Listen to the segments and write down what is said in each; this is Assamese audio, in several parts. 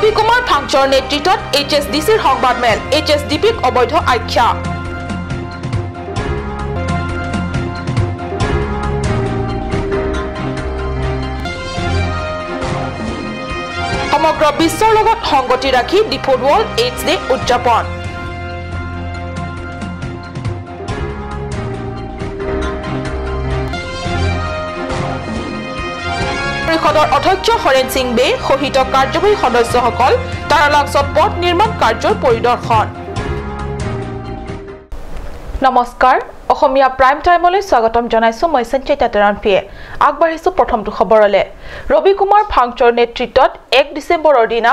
ৰবি কুমাৰ ফাংচৰ নেতৃত্বত এইচ এছ ডি চিৰ সংবাদমেল। এইচ এছ ডি পিক অবৈধ আখ্যা। সমগ্ৰ বিশ্বৰ লগত সংগতি ৰাখি ডিফুত ৱৰ্ল্ড এইডছ ডে উদযাপন। পৰিষদৰ অধ্যক্ষ হৰেণ সিং বে সহিত কাৰ্যবাহী সদস্যসকল তাৰালাংছত পথ নিৰ্মাণ কাৰ্যৰ পৰিদৰ্শন। নমস্কাৰ, অসমীয়া প্ৰাইম টাইমলৈ স্বাগতম জনাইছো। মই সঞ্চিতা তেৰাণপিয়ে। আগবাঢ়িছো প্ৰথমটো খবৰলৈ। ৰবি কুমাৰ ফাংচৰ নেতৃত্বত 1 ডিচেম্বৰৰ দিনা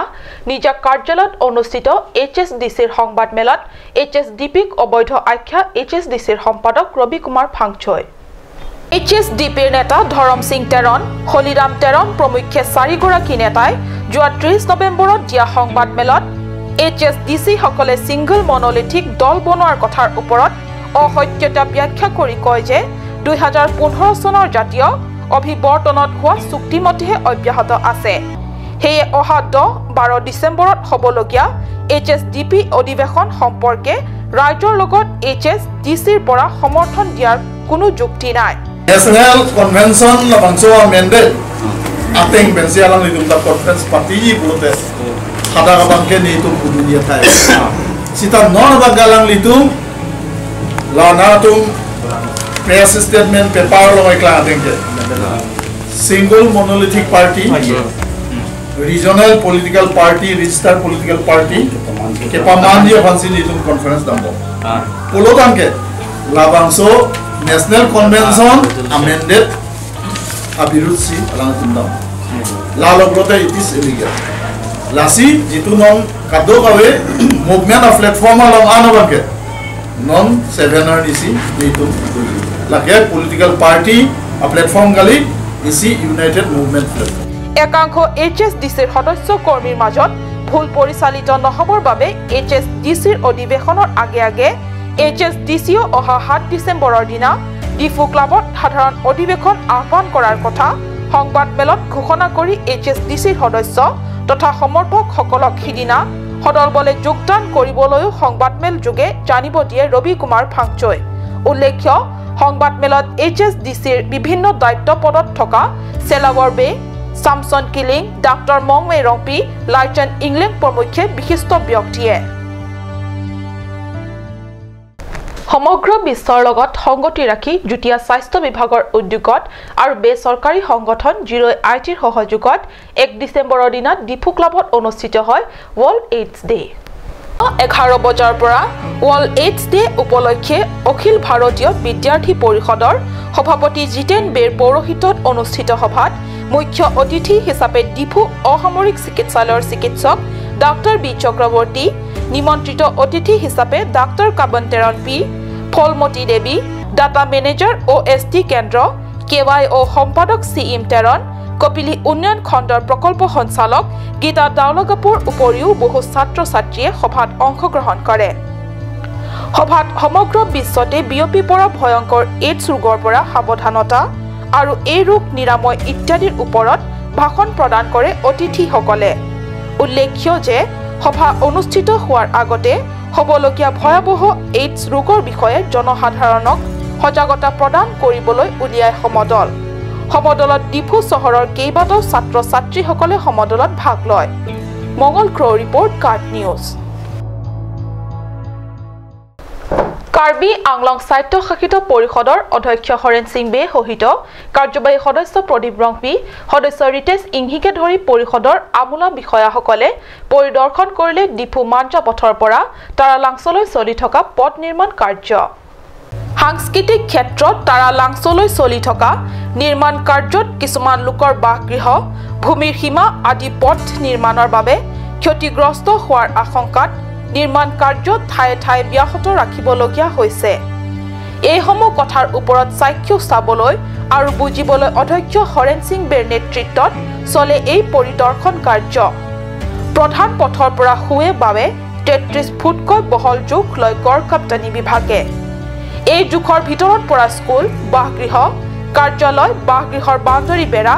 নিজা কাৰ্যালয়ত অনুষ্ঠিত এইচ এছ ডি চিৰ সংবাদমেলত এইচ এছ ডি পিক অবৈধ আখ্যা এইচ এছ ডি চিৰ সম্পাদক Robi Kumar Phangcho. H S D পিৰ নেতা ধৰম সিং টেৰন, হলিৰাম টেৰন প্ৰমুখ্যে 4গৰাকী নেতাই যোৱা 30 নৱেম্বৰত দিয়া সংবাদমেলত এইচ এছ ডি চিসকলে ছিংগল মনোলিথিক দল বনোৱাৰ কথাৰ ওপৰত অসত্যতা ব্যাখ্যা কৰি কয় যে 2015 চনৰ জাতীয় অভিৱৰ্তনত হোৱা চুক্তিমতেহে অব্যাহত আছে। সেয়ে অহা 10-12 ডিচেম্বৰত হ'বলগীয়া এইচ এছ ডি পি অধিৱেশন সম্পৰ্কে ৰাইজৰ লগত এইচ এছ ডি চিৰ পৰা সমৰ্থন দিয়াৰ কোনো যুক্তি নাই। National Convention labangso amended ating bensi alang litum ta conference party bulote khada kabangke ni tum dunia thai sita non bagalang litum lana tum press statement paper longai kla ating ke single monolithic party, regional political party, registered political party ke paman ye fansi litum conference dambo pulotangke labangso National Convention amended abirutsi alang tundam la logrote it is illegal lasi jitu non kado kawe movement of platform along anabanke non sevener nisi jitu lake political party a platform gali isi united movement platform। একাংশ এইচ এছ ডি চিৰ সদস্য কৰ্মীৰ মাজত ভুল পৰিচালিত নহবৰ বাবে এইচ এছ ডি চিৰ অধিৱেশনৰ আগে আগে এইচ এছ ডি চিও অহা 7 ডিচেম্বৰৰ দিনা ডিফু ক্লাবত সাধাৰণ অধিৱেশন আহ্বান কৰাৰ কথা সংবাদমেলত ঘোষণা কৰি এইচ এছ ডি চিৰ সদস্য তথা সমৰ্থকসকলক সিদিনা সদলবলে যোগদান কৰিবলৈও সংবাদমেল যোগে জানিব দিয়ে ৰবি কুমাৰ ফাংচই। উল্লেখ্য, সংবাদমেলত এইচ এছ ডি চিৰ বিভিন্ন দায়িত্ব পদত থকা চেলাৱৰ বে, চামচন কিলিং, ডাক্তৰ মংৱে ৰংপি, লাইচন ইংলেণ্ড প্ৰমুখ্যে বিশিষ্ট ব্যক্তিয়ে। সমগ্ৰ বিশ্বৰ লগত সংগতি ৰাখি যুটীয়া স্বাস্থ্য বিভাগৰ উদ্যোগত আৰু বেচৰকাৰী সংগঠন জিৰ' আই টিৰ সহযোগত 1 ডিচেম্বৰৰ দিনা ডিফু ক্লাবত অনুষ্ঠিত হয় ৱৰ্ল্ড এইডছ ডে। 11 বজাৰ পৰা ৱৰ্ল্ড এইডছ ডে উপলক্ষে অখিল ভাৰতীয় বিদ্যাৰ্থী পৰিষদৰ সভাপতি জিতেন বেৰ পৌৰোহিত্যত অনুষ্ঠিত সভাত মুখ্য অতিথি হিচাপে ডিফু অসামৰিক চিকিৎসালয়ৰ চিকিৎসক ডাক্তৰ বি চক্ৰৱৰ্তী, নিমন্ত্ৰিত অতিথি হিচাপে doctor Kaban Teron P, Phalmati Devi, data manager O S T কেন্দ্ৰ, কে ৱাই অ' সম্পাদক চি ইম টেৰন, কপিলী উন্নয়ন খণ্ডৰ প্ৰকল্প সঞ্চালক গীতা দাওলাগাপুৰ উপৰিও বহু ছাত্ৰ ছাত্ৰীয়ে সভাত অংশগ্ৰহণ কৰে। সভাত সমগ্ৰ বিশ্বতে বিয়পি পৰা ভয়ংকৰ এইডছ ৰোগৰ পৰা সাৱধানতা আৰু এই ৰোগ নিৰাময় ইত্যাদিৰ ওপৰত ভাষণ প্ৰদান কৰে অতিথিসকলে। উল্লেখ্য যে সভা অনুষ্ঠিত হোৱাৰ আগতে হ'বলগীয়া ভয়াৱহ এইডছ ৰোগৰ বিষয়ে জনসাধাৰণক সজাগতা প্ৰদান কৰিবলৈ উলিয়াই সমদল। সমদলত ডিফু চহৰৰ কেইবাটাও ছাত্ৰ ছাত্ৰীসকলে সমদলত ভাগ লয়। মঙল ক্ৰ' ৰিপৰ্ট, কাৰ্ট নিউজ। কাৰ্বি আংলং স্বায়ত্তশাসিত পৰিষদৰ অধ্যক্ষ হৰেণ সিং বে সহিত কাৰ্যবাহী সদস্য প্ৰদীপ ৰংপি, সদস্য ৰিতেশ ইংহিকে ধৰি পৰিষদৰ আমোলা বিষয়াসকলে পৰিদৰ্শন কৰিলে ডিফু মাঞ্জা পথৰ পৰা তাৰালাংচলৈ চলি থকা পথ নিৰ্মাণ কাৰ্য। সাংস্কৃতিক ক্ষেত্ৰত তাৰালাংচলৈ চলি থকা নিৰ্মাণ কাৰ্যত কিছুমান লোকৰ বাসগৃহ, ভূমিৰ সীমা আদি পথ নিৰ্মাণৰ বাবে ক্ষতিগ্ৰস্ত হোৱাৰ আশংকাত নিৰ্মাণ কাৰ্য ঠায়ে ঠায়ে ব্যাহত ৰাখিবলগীয়া হৈছে। এইসমূহ কথাৰ ওপৰত চাক্ষুষ চাবলৈ আৰু বুজিবলৈ অধ্যক্ষ হৰেণ সিং বেৰ নেতৃত্বত চলে এই পৰিদৰ্শন কাৰ্য। প্ৰধান পথৰ পৰা সোঁৱে বাৱে 33 ফুটকৈ বহল জোখ লয় গড় কাপ্তানি বিভাগে। এই জোখৰ ভিতৰত পৰা স্কুল, বাসগৃহ, কাৰ্যালয়, বাসগৃহৰ বাউণ্ডৰী বেৰা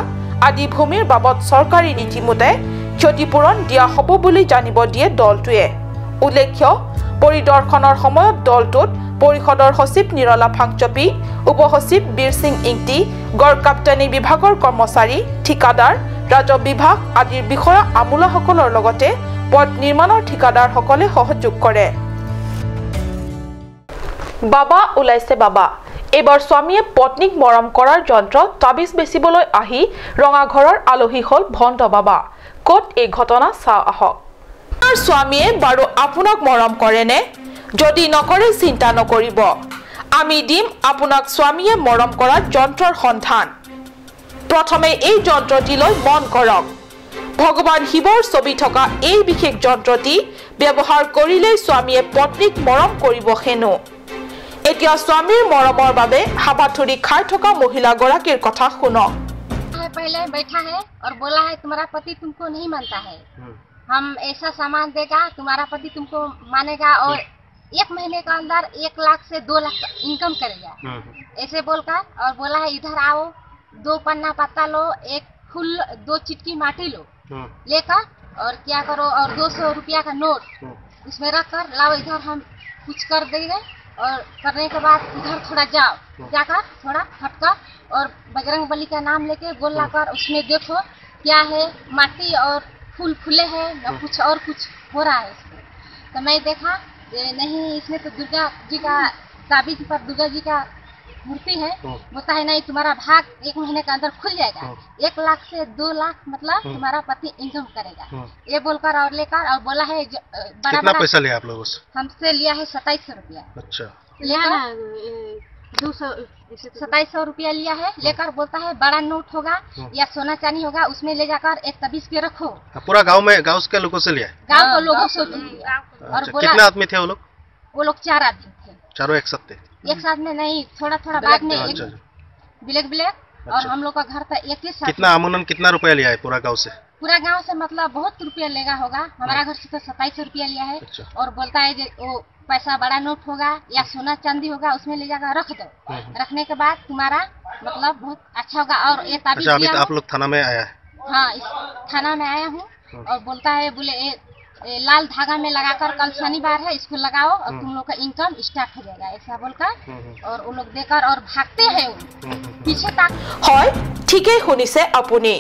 আদি ভূমিৰ বাবদ চৰকাৰী নীতিমতে ক্ষতিপূৰণ দিয়া হ'ব বুলি জানিব দিয়ে দলটোৱে। উল্লেখ্য, পৰিদৰ্শনৰ সময়ত দলটোত পৰিষদৰ সচিব নিৰলা ফাংচপি, উপসচিব বীৰ সিং ইংটি, গড়কাপ্তানী বিভাগৰ কৰ্মচাৰী, ঠিকাদাৰ, ৰাজহ বিভাগ আদিৰ বিষয়া আমোলাসকলৰ লগতে পথ নিৰ্মাণৰ ঠিকাদাৰসকলে সহযোগ কৰে। বাবা ওলাইছে বাবা, এইবাৰ স্বামীয়ে পত্নীক মৰম কৰাৰ যন্ত্ৰ তাবিজ বেচিবলৈ আহি ৰঙাঘৰৰ আলহী হ'ল ভণ্ড বাবা। ক'ত এই ঘটনা চাওঁ আহক। আপোনাৰ স্বামীয়ে বাৰু আপোনাক মৰম কৰেনে? যদি নকৰে চিন্তা নকৰিব, আমি দিম আপোনাক স্বামীয়ে মৰম কৰা যন্ত্ৰৰ সন্ধান। প্ৰথমে এই যন্ত্ৰটিলৈ মন কৰক। ভগৱান শিৱৰ ছবি থকা এই বিশেষ যন্ত্ৰটি ব্যৱহাৰ কৰিলেই স্বামীয়ে পত্নীক মৰম কৰিব হেনো। এতিয়া স্বামীৰ মৰমৰ বাবে হাবাথুৰি খাই থকা মহিলাগৰাকীৰ কথা শুনক। पहले बैठा है और बोला है तुम्हारा पति तुमको नहीं मानता है, हम ऐसा सामान देगा तुम्हारा पति तुमको मानेगा और 1 महीने के अंदर 1 लाख से 2 लाख इनकम करेगा, ऐसे बोलकर और बोला है इधर आओ, 2 पन्ना पत्ता लो, 1 फूल, 2 चिटकी माटी लो लेकर और क्या करो और 200 रुपया का नोट उसमें रख कर लाओ इधर, हम कुछ कर देंगे। और करने के बाद उधर थोड़ा जाओ, जाकर थोड़ा हटकर और बजरंग बली का नाम लेके गोला कर उसमें देखो क्या है, माटी और फूल फूले हैं न कुछ और कुछ हो रहा है इसमें। तो मैं देखा नहीं, इसमें तो दुर्गा जी का ताबीज पर दुर्गा जी का मूर्ति है। बोलता है नहीं तुम्हारा भाग 1 महीने के अंदर खुल जाएगा, 1 लाख से 2 लाख मतलब तुम्हारा पति इनकम करेगा, ये बोलकर और लेकर और बोला है बड़ा कितना पैसा लिया आप लोगों से? हमसे लिया है 2700 रुपया। अच्छा, 2700 रुपया लिया है लेकर। बोलता है बड़ा नोट होगा या सोना चांदी होगा उसमें ले जाकर एक तबीज के रखो। पूरा गांव में, गांव के लोगों से लिया? गांव के लोगों से लिया। और बोला कितना आदमी थे वो लोग? वो लोग 4 आदमी थे। चारों एक साथ थे? एक साथ में नहीं, थोड़ा थोड़ा बाद में, एक ब्लैक ब्लैक। और हम लोग का घर था एक ही साथ। कितना अमूमन कितना रुपया लिया है पूरा गाँव से? पूरा गांव से मतलब बहुत रुपया लेगा होगा, हमारा घर से तो 2700 रुपया लिया है। और बोलता है वो पैसा बड़ा नोट होगा या सोना चांदी होगा उसमें ले जाकर रख दो, रखने के बाद तुम्हारा मतलब बहुत अच्छा होगा। और ये ताबीज अच्छा, अभी तो आप लोग थाना में आया है? हाँ, इस थाना में आया हूँ। और बोलता है बोले ए, लाल धागा में लगाकर कल शनिवार है इसको लगाओ और तुम लोग का इनकम स्टार्ट हो जाएगा, ऐसा बोलकर और वो लोग देकर और भागते हैं पीछे तक। হয়, ঠিকেই শুনিছে আপুনি।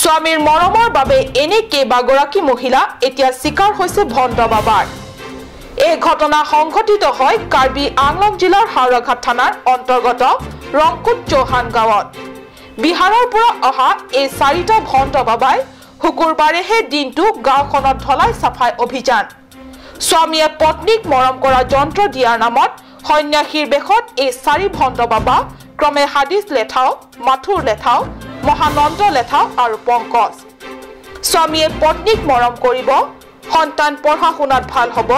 স্বামীৰ মৰমৰ বাবে এনে কেইবাগৰাকী মহিলা এতিয়া চিকাৰ হৈছে ভণ্ড বাবাৰ। এই ঘটনা সংঘটিত হয় কাৰ্বি আংলং জিলাৰ হাওৰাঘাট থানাৰ অন্তৰ্গত ৰংকুট চৌহান গাঁৱত। বিহাৰৰ পৰা অহা এই 4টা ভণ্ড বাবাই শুকুৰবাৰেহে দিনটো গাঁওখনত ধলাই চাফাই অভিযান। স্বামীয়ে পত্নীক মৰম কৰা যন্ত্ৰ দিয়াৰ নামত সন্যাসীৰ বেশত এই 4 ভণ্ড বাবা ক্ৰমে হাদিছ লেঠাও, মাথুৰ লেঠাও, মহানন্দ লেঠাও আৰু পংকজ। স্বামীয়ে পত্নীক মৰম কৰিব, সন্তান পঢ়া শুনাত ভাল হ'ব,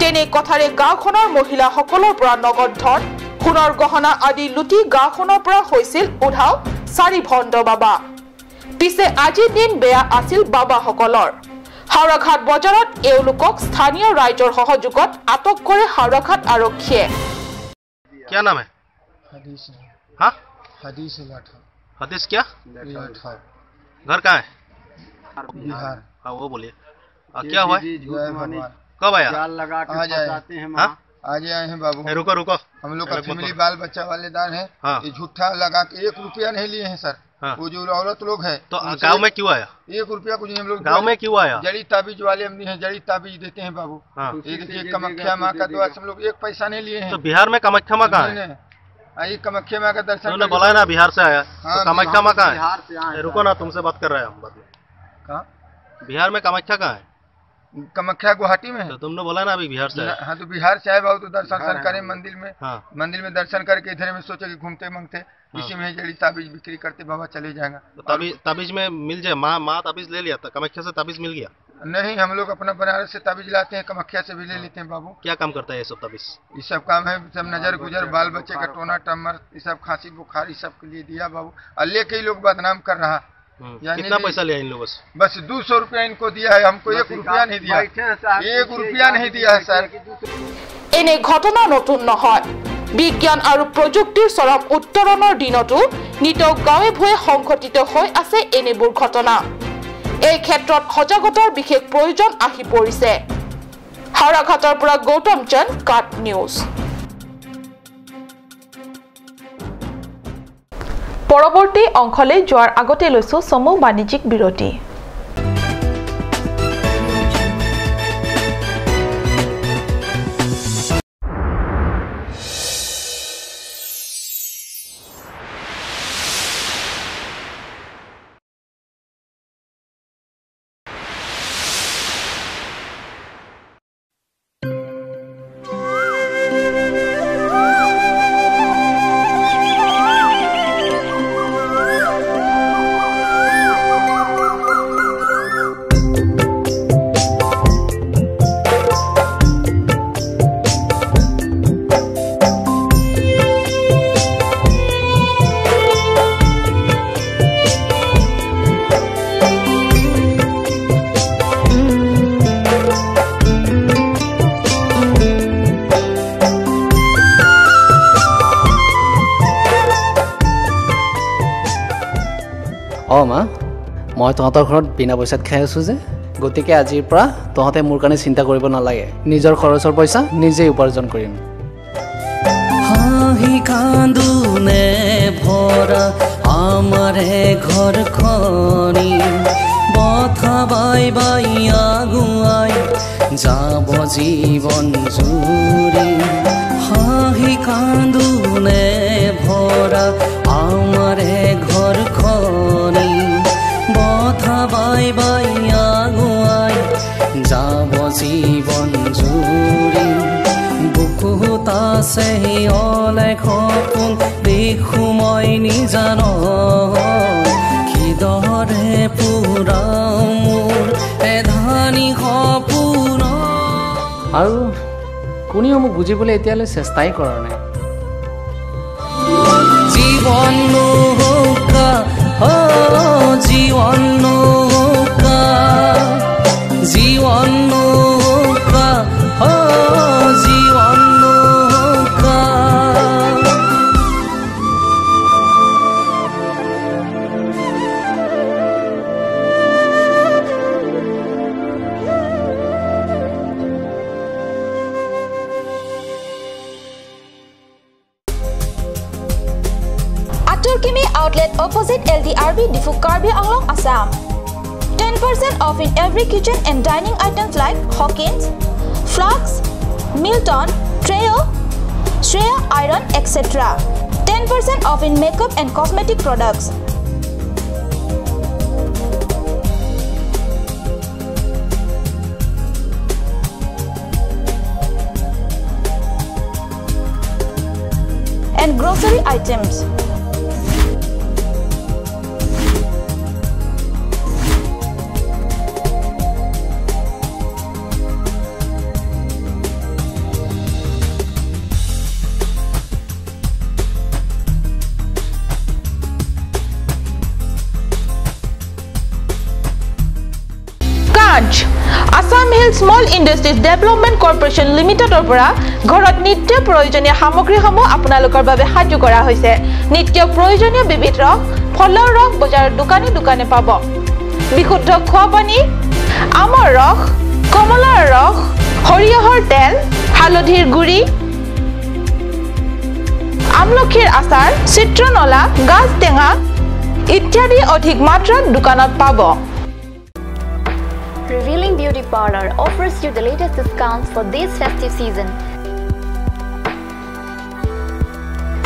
তেনে কথাৰে গাঁওখনৰ মহিলাসকলৰ পৰা নগদ ধন, সোণৰ গহনা আদি লুটি গাঁওখনৰ পৰা হৈছিল উধাও 4 ভণ্ড বাবা। পিছে আজিৰ দিন বেয়া আছিল বাবাসকলৰ। হাওৰাঘাট বজাৰত এওঁলোকক স্থানীয় ৰাইজৰ সহযোগত আটক কৰে হাওৰাঘাট আৰক্ষীয়ে। क्या नाम है? हदीस। हाँ, हदीस लाठा। हदीस क्या? लाठा। घर कहाँ है? बिहार। हाँ वो बोलिए, क्या हुआ है? कब आया? लगा के आज आए। हैं। हाँ? आज आए हैं बाबू। रुको रुको, हम लोग का फैमिली बाल बच्चा वाले दान है। हाँ। ये झूठा लगा के 1 रुपया नहीं लिए हैं सर। हाँ। वो जो औरत लोग है तो गांव में क्यों आया? 1 रुपया कुछ नहीं हम लोग गांव में क्यों आया? जड़ी ताबीज वाले हम नहीं है, जड़ी ताबीज देते हैं बाबू। हाँ। ये देखिए कामाख्या माँ का दुआ से हम लोग 1 पैसा नहीं लिए हैं। तो बिहार में कामाख्या माँ कहाँ है? आइए कामाख्या माँ का दर्शन। उन्होंने बोला ना बिहार से आया। हाँ, कामाख्या माँ कहाँ है? रुको ना, तुमसे बात कर रहे हैं हम बाद में। कहाँ? बिहार में कामाख्या कहाँ है? कामाख्या गुवाहाटी में है। तो तुमने बोला ना अभी बिहार से आया। हाँ तो बिहार से आए बाबू, तो दर्शन करें मंदिर में। हाँ। मंदिर में दर्शन करके इधर में सोचे कि घूमते मांगते इसी में जड़ी ताबीज बिक्री करते बाबा चले जाएगा। तो ताबीज में मिल जाए? माँ ताबीज ले लिया था कामाख्या से? ताबीज मिल गया? नहीं, हम लोग अपना बनारस से ताबीज लाते हैं, कामाख्या से भी ले लेते हैं बाबू। क्या काम करता है ये सब ताबीज? ये सब काम है, सब नजर गुजर, बाल बच्चे का टोना टमर, ये सब खांसी बुखार, ये सब के लिए दिया बाबू। और लेके ही लोग बदनाम कर रहा। कितना पैसा लिया इन लोगों से? बस 200 रुपया इनको दिया है, हमको 1 रुपया नहीं दिया, 1 रुपया नहीं दिया है सर। এনে ঘটনা নতুন নহয়। বিজ্ঞান আৰু প্ৰযুক্তিৰ চৰম উত্তৰণৰ দিনতো নিতৌ গাঁৱে ভূঞে সংঘটিত হৈ আছে এনেবোৰ ঘটনা। এই ক্ষেত্ৰত সজাগতাৰ বিশেষ প্ৰয়োজন আহি পৰিছে। হাওৰাঘাটৰ পৰা গৌতম চন্দ, কাট নিউজ। পৰৱৰ্তী অংশলৈ যোৱাৰ আগতে লৈছো চমু বাণিজ্যিক বিৰতি। মা, মই তহঁতৰ ঘৰত বিনা পইচাত খাই আছোঁ যে, গতিকে আজিৰ পৰা তহঁতে মোৰ কাৰণে চিন্তা কৰিব নালাগে। নিজৰ খৰচৰ পইচা নিজেই উপাৰ্জন কৰিম। হাঁহি কান্দোনে ভৰা আমাৰে ঘৰখনি, বথা বাই বাই আগুৱাই যাব জীৱন জুৰি। হাঁহি কান্দোনে ভৰা আমাৰে ঘৰখনি, বথা বাই বাই আগুৱাই যাব জীৱন জুৰি। বুকুত আছে অলেখ সপোন, দেখো মই নিজান, কিদৰে পুৰাও মোৰ এধানি সপোন। আৰু কোনেও মোক বুজিবলৈ এতিয়ালৈ চেষ্টাই কৰা নাই। জীৱন নৌকা, জীৱন নৌকা, জীৱন নৌকা, জীৱন নৌকা। Atul Kimi outlet opposite LDRB Diphu Karbi Anglong, Assam. 10% off in every kitchen and dining items like Hawkins, Flux, Milton, Treo, Shreya Iron, etc. 10% off in makeup and cosmetic products. And grocery items. Assam Hill Small Industries Development Corporation লিমিটেডৰ পৰা ঘৰত নিত্য প্ৰয়োজনীয় সামগ্ৰীসমূহ আপোনালোকৰ বাবে সাজু কৰা হৈছে। নিত্য প্ৰয়োজনীয় বিবিধ ৰস, ফলৰ ৰস বজাৰৰ দোকানে দোকানে পাব। বিশুদ্ধ খোৱা পানী, আমৰ ৰস, কমলাৰ ৰস, সৰিয়হৰ তেল, হালধিৰ গুড়ি, আমলখিৰ আচাৰ, চিত্ৰনলা, গাজ টেঙা ইত্যাদি অধিক মাত্ৰাত দোকানত পাব। Revealing Beauty Parlor offers you the latest discounts for this festive season.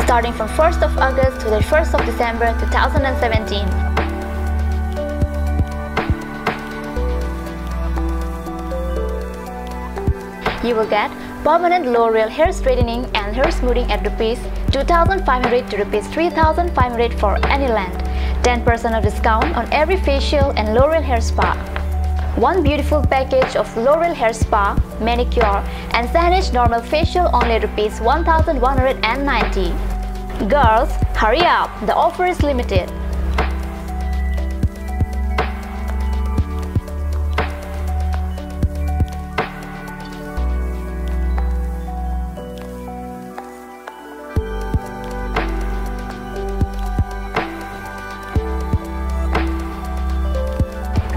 Starting from 1st of August to the 1st of December 2017. You will get permanent L'Oreal hair straightening and hair smoothing at rupees 2,500 to rupees 3,500 for any length. 10% of discount on every facial and L'Oreal hair spa. One beautiful package of L'Oreal hair spa, manicure and Sanish normal facial only rupees 1,190. Girls, hurry up, the offer is limited.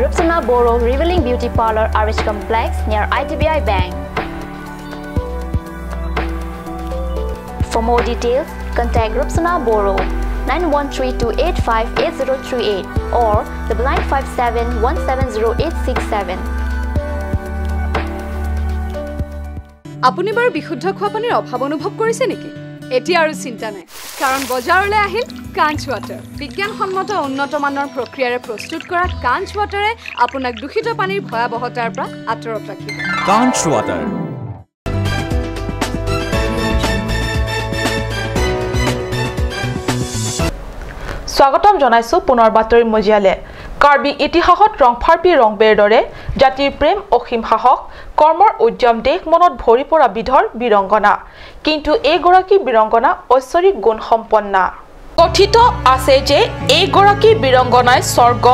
Rupsana Boro, Revealing Beauty Parlor, RH Complex near IDBI Bank. For more details, contact Rupsana Boro 9132858038 or 9957170867. আপুনি বাৰু বিশুদ্ধ খোৱা পানীৰ অভাৱ অনুভৱ কৰিছে নেকি? এতিয়া আৰু চিন্তা নাই, কাৰণ বজাৰলৈ আহিল কাঞ্চ ৱাটাৰ। বিজ্ঞানসন্মত উন্নত মানৰ প্ৰক্ৰিয়াৰে প্ৰস্তুত কৰা কাঞ্চ ৱাটাৰে আপোনাক দূষিত পানীৰ ভয়াৱহতাৰ পৰা আঁতৰত ৰাখিব। কাঞ্চ ৱাটাৰ। স্বাগতম জনাইছো পুনৰ বাতৰি মজিয়ালে। কাৰ্বি ইতিহাসত ৰংফাৰপি ৰংবেৰ দৰে জাতিৰ প্ৰেম, অসীম সাহস, কৰ্মৰ উদ্যম দেশ মনত ভৰি পৰা বিধৰ বীৰংগনা। কিন্তু এইগৰাকী বীৰংগনা ঐশ্বৰিক গুণ সম্পন্না। কথিত আছে যে এইগৰাকী বীৰংগনাই স্বৰ্গ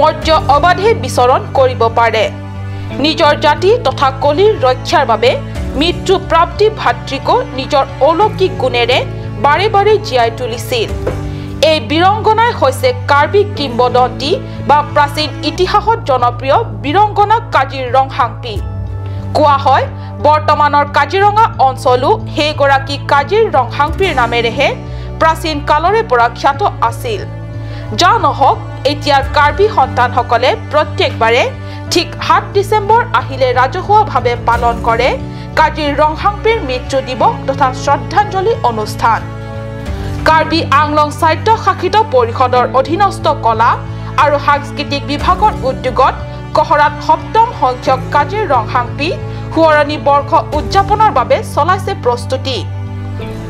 মৰ্য অবাধে বিচৰণ কৰিব পাৰে। নিজৰ জাতি তথা কলিৰ ৰক্ষাৰ বাবে মৃত্যু প্ৰাপ্তি ভাতৃকো নিজৰ অলৌকিক গুণেৰে বাৰে বাৰে জীয়াই তুলিছিল। এই বীৰংগনাই হৈছে কাৰ্বি কিংবদন্তি বা প্ৰাচীন ইতিহাসত জনপ্ৰিয় বীৰংগনা কাজিৰ ৰংহাংপি। কোৱা হয় বৰ্তমানৰ কাজিৰঙা অঞ্চলো সেইগৰাকী কাজিৰ ৰংহাংপিৰ নামেৰেহে প্ৰাচীন কালৰে পৰা খ্যাত আছিল। যা নহওক, এতিয়াৰ কাৰ্বি সন্তানসকলে প্ৰত্যেকবাৰে ঠিক 7 ডিচেম্বৰ আহিলে ৰাজহুৱাভাৱে পালন কৰে কাজিৰ ৰংহাংপিৰ মৃত্যু দিৱস তথা শ্ৰদ্ধাঞ্জলি অনুষ্ঠান। কাৰ্বি আংলং স্বায়ত্তশাসিত পৰিষদৰ অধীনস্থ কলা আৰু সাংস্কৃতিক বিভাগৰ উদ্যোগত কহৰাত সপ্তম সংখ্যক কাজিৰ ৰংহাংপি সোঁৱৰণী বৰ্ষ উদযাপনৰ বাবে চলাইছে প্ৰস্তুতি।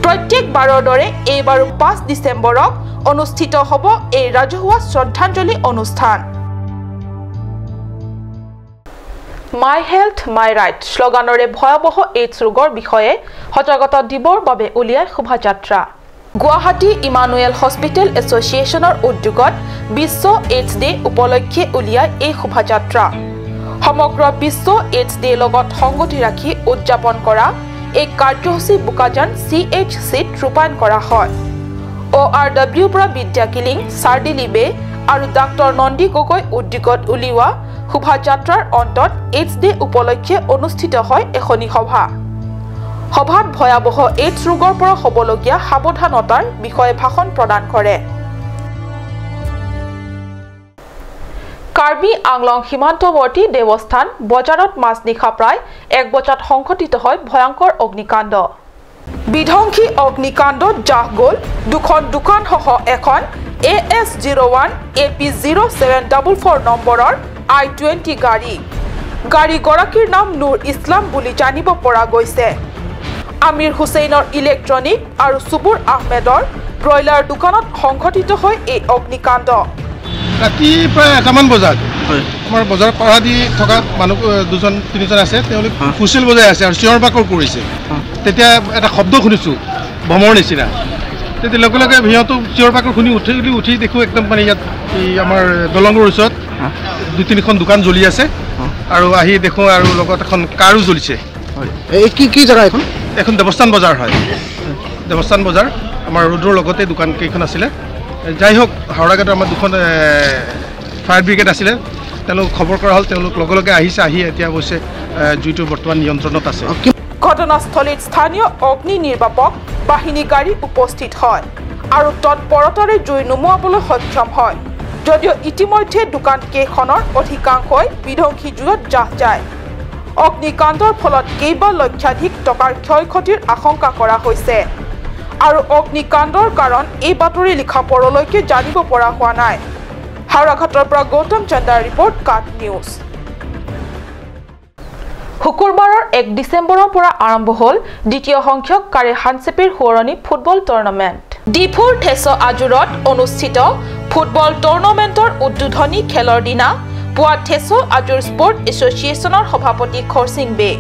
প্ৰত্যেকবাৰৰ দৰে এইবাৰো 5 ডিচেম্বৰক অনুষ্ঠিত হ'ব এই ৰাজহুৱা শ্ৰদ্ধাঞ্জলি অনুষ্ঠান। My health my right শ্লোগানৰে ভয়াৱহ এইডছ ৰোগৰ বিষয়ে সজাগতা দিবৰ বাবে উলিয়াই শোভাযাত্ৰা। গুৱাহাটী ইমানুৱেল হস্পিটেল এছ'চিয়েশ্যনৰ উদ্যোগত বিশ্ব এইডছ ডে উপলক্ষে উলিয়াই এই শোভাযাত্ৰা। সমগ্ৰ বিশ্ব এইডছ ডে লগত সংগতি ৰাখি উদযাপন কৰা এই কাৰ্যসূচী বোকাজান CHCত ৰূপায়ণ কৰা হয়। ORWৰ পৰা বিদ্যা কিলিং, চাৰ্দিলি বে আৰু ডাক্তৰ নন্দী গগৈ উদ্যোগত উলিওৱা শোভাযাত্ৰাৰ অন্তত এইডছ ডে উপলক্ষে অনুষ্ঠিত হয় এখনি সভা। সভাত ভয়াৱহ এইডছ ৰোগৰ পৰা হ'বলগীয়া সাৱধানতাৰ বিষয়ে ভাষণ প্ৰদান কৰে। কাৰ্বি আংলং সীমান্তৱৰ্তী দেৱস্থান বজাৰত মাজনিশা প্ৰায় 1 বজাত সংঘটিত হয় ভয়ংকৰ অগ্নিকাণ্ড। বিধ্বংসী অগ্নিকাণ্ডত জাহ গ'ল দুখন দোকানসহ এখন AS 01 AP 0744 নম্বৰৰ I-20 গাড়ী। গাড়ীগৰাকীৰ নাম নুৰ ইছলাম বুলি জানিব পৰা গৈছে। আমিৰ হুছেইনৰ ইলেক্ট্ৰনিক আৰু সুবুৰ আহমেদৰ ব্ৰইলাৰ দোকানত সংঘটিত হয় এই অগ্নিকাণ্ড। ৰাতি প্ৰায় 1টামান বজাত আমাৰ বজাৰ পাৰা দি থকা মানুহ দুজন তিনিজন আছে, তেওঁলোক হুইচেল বজাই আছে আৰু চিঞৰ বাখৰ কৰিছে। তেতিয়া এটা শব্দ শুনিছোঁ বমৰ নিচিনা। তেতিয়া লগে লগে সিহঁতো চিঞৰ বাখৰ শুনি উঠি দেখোঁ একদম মানে ইয়াত এই আমাৰ দলঙৰ ওচৰত 2-3খন দোকান জ্বলি আছে আৰু আহি দেখোঁ আৰু লগত এখন কাৰো জ্বলিছে। এই কি কি জেগা এখন? এখন দেৱস্থান বজাৰ হয়। দেৱস্থান বজাৰ আমাৰ ৰোডৰ লগতে দোকান কেইখন আছিলে। যাই হওক, হাওৰাঘাটৰ আমাৰ দুখন ফায়াৰ ব্ৰিগেড আছিলে, তেওঁলোক খবৰ কৰা হ'ল, তেওঁলোক লগে লগে আহিছে। আহি এতিয়া অৱশ্যে জুইটো বৰ্তমান নিয়ন্ত্ৰণত আছে। ঘটনাস্থলীত স্থানীয় অগ্নি নিৰ্বাপক বাহিনী গাড়ী উপস্থিত হয় আৰু তৎপৰতাৰে জুই নুমুৱাবলৈ সক্ষম হয়। যদিও ইতিমধ্যে দোকান কেইখনৰ অধিকাংশই বিধ্বংসী জুইত জাহ যায়। অগ্নিকাণ্ডৰ ফলত কেইবা লক্ষাধিক টকাৰ ক্ষয় ক্ষতিৰ আশংকা কৰা হৈছে আৰু অগ্নিকাণ্ডৰ কাৰণ এই বাতৰি লিখা পৰলৈকে জানিব পৰা হোৱা নাই। হাওৰাঘাটৰ পৰা গৌতম চন্দাৰ ৰিপৰ্ট, কাট নিউজ। শুকুৰবাৰৰ 1 ডিচেম্বৰৰ পৰা আৰম্ভ হ'ল দ্বিতীয় সংখ্যক কাৰে হানচেপিৰ সোঁৱৰণী ফুটবল টুৰ্ণামেণ্ট। ডিফুৰ থেছ আজুৰত অনুষ্ঠিত ফুটবল টুৰ্ণামেণ্টৰ উদ্বোধনী খেলৰ দিনা পুৱা থেছ আজুৰ স্পৰ্ট এছ'চিয়েশ্যনৰ সভাপতি খৰচিং বে।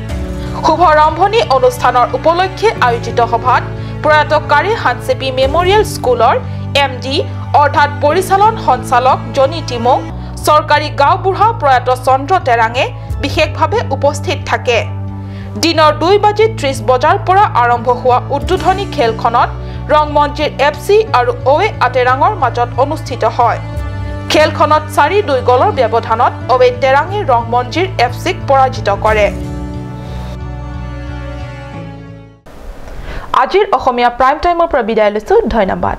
শুভাৰম্ভণি অনুষ্ঠানৰ উপলক্ষে আয়োজিত সভাত প্ৰয়াত কাৰে হানচেপি মেমৰিয়েল স্কুলৰ MD অৰ্থাৎ পৰিচালন সঞ্চালক জনী টিমং, চৰকাৰী গাঁওবুঢ়া প্ৰয়াত চন্দ্ৰ তেৰাঙে বিশেষভাৱে উপস্থিত থাকে। দিনৰ 2:30 বজাৰ পৰা আৰম্ভ হোৱা উদ্বোধনী খেলখনত ৰংমঞ্জিৰ FC আৰু অৱে আতেৰাঙৰ মাজত অনুষ্ঠিত হয়। খেলখনত 4-2 গলৰ ব্যৱধানত অৱে তেৰাঙে ৰংমঞ্জিৰ এফ চিক পৰাজিত কৰে। আজিৰ অসমীয়া প্ৰাইম টাইমৰ পৰা বিদায় লৈছো। ধন্যবাদ।